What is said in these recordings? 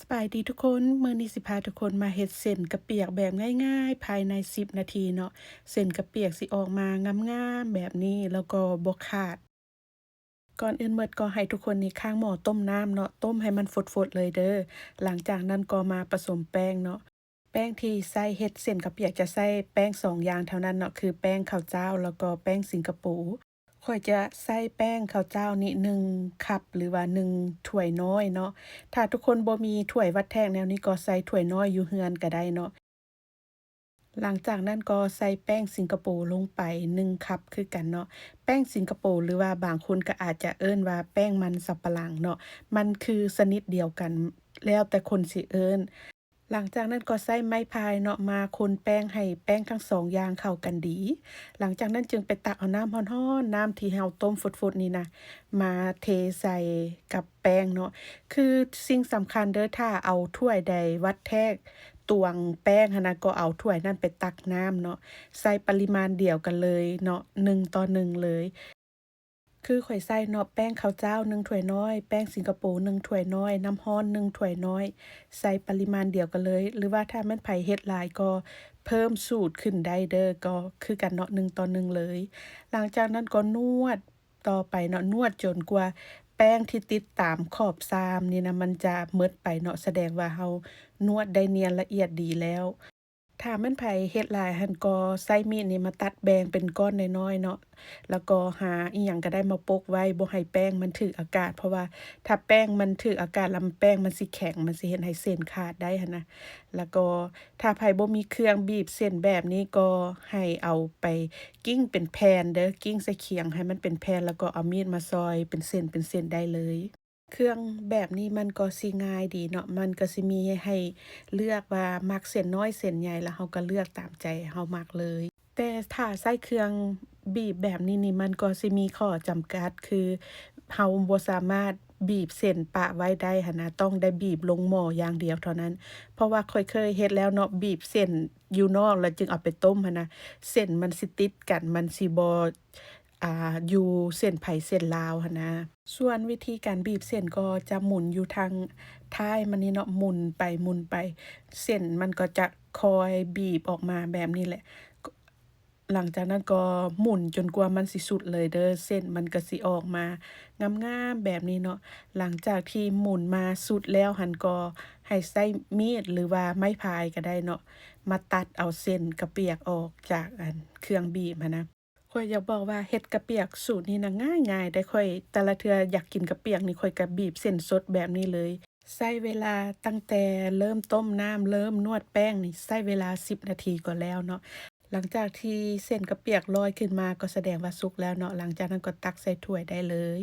ສະບາຍດີທຸກຄົນ, ມື້ນີ້ຊິພາທຸກຄົນມາເຮັດເສັ້ນກະປຽກແບບງ່າຍໆ ພາຍໃນສິບນາທີເນາະ. ເສັ້ນກະປຽກຊິອອກມາງາມໆແບບນີ້ ແລ້ວກໍບໍ່ຂາດ. ກ່ອນອື່ນໝົດກໍໃຫ້ທຸກຄົນນີ້ຄ້າງໝໍ້ຕົ້ມນ້ຳເນາະ, ຕົ້ມໃຫ້ມັນຟົດໆເລີຍເດີ. ຫຼັງຈາກນັ້ນກໍມາປະສົມແປ້ງເນາະ. ແປ້ງທີ່ໃຊ້ເຮັດເສັ້ນກະປຽກຈະໃຊ້ແປ້ງສອງຢ່າງເທົ່ານັ້ນເນາະ, ຄືແປ້ງເຂົ້າຈ້າວ ແລ້ວກໍແປ້ງສິງກະໂປ. ຂ້ອຍຈະໃຊ້ແປ້ງເຂົ້າຈ້າວນີ້ໜຶ່ງຄັບ ຫຼືວ່າໜຶ່ງຖ້ວຍນ້ອຍເນາະ. ຖ້າທຸກຄົນບໍ່ມີຖ້ວຍວັດແທກແນວນີ້ ກໍໃຊ້ຖ້ວຍນ້ອຍຢູ່ເຮືອນກໍໄດ້ເນາະ. ຫຼັງຈາກນັ້ນກໍໃສ່ແປ້ງສິງກະໂປລົງໄປໜຶ່ງຄັບຄືກັນເນາະ. ແປ້ງສິງກະໂປ ຫຼືວ່າບາງຄົນກໍອາດຈະເອີ້ນວ່າແປ້ງມັນສຳປະຫຼັງເນາະ, ມັນຄືຊະນິດດຽວກັນ ແລ້ວແຕ່ຄົນຊິເອີ້ນ. ຫຼັງຈາກນັ້ນກໍໃຊ້ໄມ້ພາຍເນາະ ມາຄົນແປ້ງໃຫ້ແປ້ງທັງສອງຢ່າງເຂົ້າກັນດີ. ຫຼັງຈາກນັ້ນຈຶ່ງໄປຕັກເອົານ້ຳຮ້ອນໆ, ນ້ຳທີ່ເຮົາຕົ້ມຟົດໆນີ້ນະ ມາເທໃສ່ກັບແປ້ງເນາະ. ຄືສິ່ງສຳຄັນເດີ້ ຖ້າເອົາຖ້ວຍໃດວັດແທກຕວງແປ້ງຫັ້ນນະ ກໍເອົາຖ້ວຍນັ້ນໄປຕັກນ້ຳເນາະ. ໃສ່ປະລິມານດຽວກັນເລີຍເນາະ, ໜຶ່ງຕໍ່ໜຶ່ງເລີຍ. ຄືຂ້ອຍໃສ່ເນາະ, ແປ້ງເຂົ້າຈ້າວໜຶ່ງຖ້ວຍນ້ອຍ, ແປ້ງສິງກະໂປໜຶ່ງຖ້ວຍນ້ອຍ, ນ້ຳຮ້ອນໜຶ່ງຖ້ວຍນ້ອຍ, ໃສ່ປະລິມານດຽວກັນເລີຍ. ຫຼືວ່າຖ້າແມ່ນໃຜເຮັດຫຼາຍກໍເພີ່ມສູດຂຶ້ນໄດ້ເດີ້, ກໍຄືກັນເນາະ, ໜຶ່ງຕໍ່ໜຶ່ງເລີຍ. ຫຼັງຈາກນັ້ນກໍນວດຕໍ່ໄປເນາະ, ນວດຈົນກວ່າແປ້ງທີ່ຕິດຕາມຂອບຊາມນີ້ນະ ມັນຈະໝົດໄປເນາະ, ສະແດງວ່າເຮົານວດໄດ້ນຽນລະອຽດດີແລ້ວ. ຖ້າແມ່ນໃຜເຮັດຫຼາຍຫັ້ນ ກໍໃຊ້ມີດນີ້ມາຕັດແບ່ງເປັນກ້ອນນ້ອຍໆເນາະ, ແລ້ວກໍຫາອີ່ຫຍັງກໍໄດ້ມາປົກໄວ້ ບໍ່ໃຫ້ແປ້ງມັນຖືກອາກາດ, ເພາະວ່າຖ້າແປ້ງມັນຖືກອາກາດແລ້ວ ແປ້ງມັນຊິແຂງ, ມັນຊິເຮັດໃຫ້ເສັ້ນຂາດໄດ້ຫັ້ນນະ. ແລ້ວກໍຖ້າໃຜບໍ່ມີເຄື່ອງບີບເສັ້ນແບບນີ້ ກໍໃຫ້ເອົາໄປກິ້ງເປັນແຜ່ນເດີ້, ກິ້ງໃສ່ຂຽງໃຫ້ມັນເປັນແຜ່ນ ແລ້ວກໍເອົາມີດມາຊອຍເປັນເສັ້ນເປັນເສັ້ນໄດ້ເລີຍ. ເຄື່ອງແບບນີ້ມັນກໍຊິງ່າຍດີເນາະ, ມັນກໍຊິມີໃຫ້ເລືອກວ່າມັກເສັ້ນນ້ອຍເສັ້ນໃຫຍ່ ແລ້ວເຮົາກໍເລືອກຕາມໃຈເຮົາມັກເລີຍ. ແຕ່ຖ້າໃຊ້ເຄື່ອງບີບແບບນີ້ນີ້ ມັນກໍຊິມີຂໍ້ຈຳກັດ ຄືເຮົາບໍ່ສາມາດບີບເສັ້ນປະໄວ້ໄດ້ຫັ້ນນະ, ຕ້ອງໄດ້ບີບລົງໝໍ້ຢ່າງດຽວເທົ່ານັ້ນ. ເພາະວ່າຂ້ອຍເຄີຍເຮັດແລ້ວເນາະ, ບີບເສັ້ນຢູ່ນອກແລ້ວຈຶ່ງເອົາໄປຕົ້ມຫັ້ນນະ, ເສັ້ນມັນຊິຕິດກັນ, ມັນຊິບໍ່ ອ່າ ຢູ່ເສັ້ນໃຜເສັ້ນລາວຫັ້ນນະ. ສ່ວນວິທີການບີບເສັ້ນກໍຈະໝູນຢູ່ທາງທ້າຍມັນນີ້ເນາະ, ໝູນໄປໝູນໄປ ເສັ້ນມັນກໍຈະຄ່ອຍບີບອອກມາແບບນີ້ແຫຼະ. ຫຼັງຈາກນັ້ນກໍໝູນຈົນກວ່າມັນຊິສຸດເລີຍເດີ້, ເສັ້ນມັນກໍຊິອອກມາງາມໆແບບນີ້ເນາະ. ຫຼັງຈາກທີ່ໝູນມາສຸດແລ້ວຫັ້ນ ກໍໃຫ້ໃຊ້ມີດ ຫຼືວ່າໄມ້ພາຍກໍໄດ້ເນາະ, ມາຕັດເອົາເສັ້ນກະປຽກອອກຈາກ ອັນ ເຄື່ອງບີບຫັ້ນນະ. ຂ້ອຍຢາກບອກວ່າເຮັດກະປຽກສູດນີ້ນະງ່າຍໆເດ້. ຂ້ອຍ ແຕ່ລະເທື່ອຢາກກິນກະປຽກນີ້ ຂ້ອຍກະບີບເສັ້ນສົດແບບນີ້ເລີຍ. ໃຊ້ເວລາຕັ້ງແຕ່ເລີ່ມຕົ້ມນ້ຳ ເລີ່ມນວດແປ້ງນີ້ ໃຊ້ເວລາສິບນາທີກໍແລ້ວເນາະ. ຫຼັງຈາກທີ່ເສັ້ນກະປຽກລອຍຂຶ້ນມາ ກໍສະແດງວ່າສຸກແລ້ວເນາະ. ຫຼັງຈາກນັ້ນກໍຕັກໃສ່ຖ້ວຍໄດ້ເລີຍ.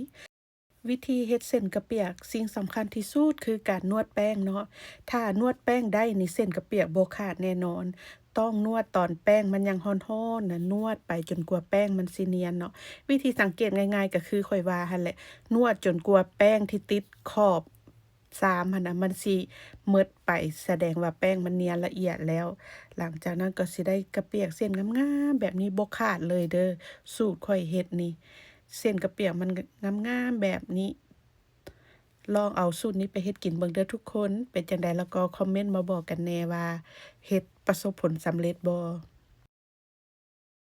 ວິທີເຮັດເສັ້ນກະປຽກ ສິ່ງສຳຄັນທີ່ສຸດຄືການນວດແປ້ງເນາະ. ຖ້ານວດແປ້ງໄດ້ນີ້ ເສັ້ນກະປຽກບໍ່ຂາດແນ່ນອນ. ຕ້ອງນວດຕອນແປ້ງມັນຍັງຮ້ອນໆນະ, ນວດໄປຈົນກວ່າແປ້ງມັນຊິນຽນເນາະ. ວິທີສັງເກດງ່າຍໆກໍຄືຂ້ອຍວ່າຫັ້ນແຫຼະ, ນວດຈົນກວ່າແປ້ງທີ່ຕິດຂອບຊາມຫັ້ນນະ ມັນຊິໝົດໄປ, ສະແດງວ່າແປ້ງມັນນຽນລະອຽດແລ້ວ. ຫຼັງຈາກນັ້ນກໍຊິໄດ້ກະປຽກເສັ້ນງາມໆແບບນີ້, ບໍ່ຂາດເລີຍເດີ້. ສູດຂ້ອຍເຮັດນີ້ ເສັ້ນກະປຽກມັນງາມໆແບບນີ້. ລອງເອົາສູດນີ້ໄປເຮັດກິນເບິ່ງເດີ້ທຸກຄົນ. ເປັນຈັ່ງໃດແລ້ວກໍຄອມເມັນມາບອກກັນແດ່ວ່າເຮັດປະສົບຜົນສຳເລັດບໍ່?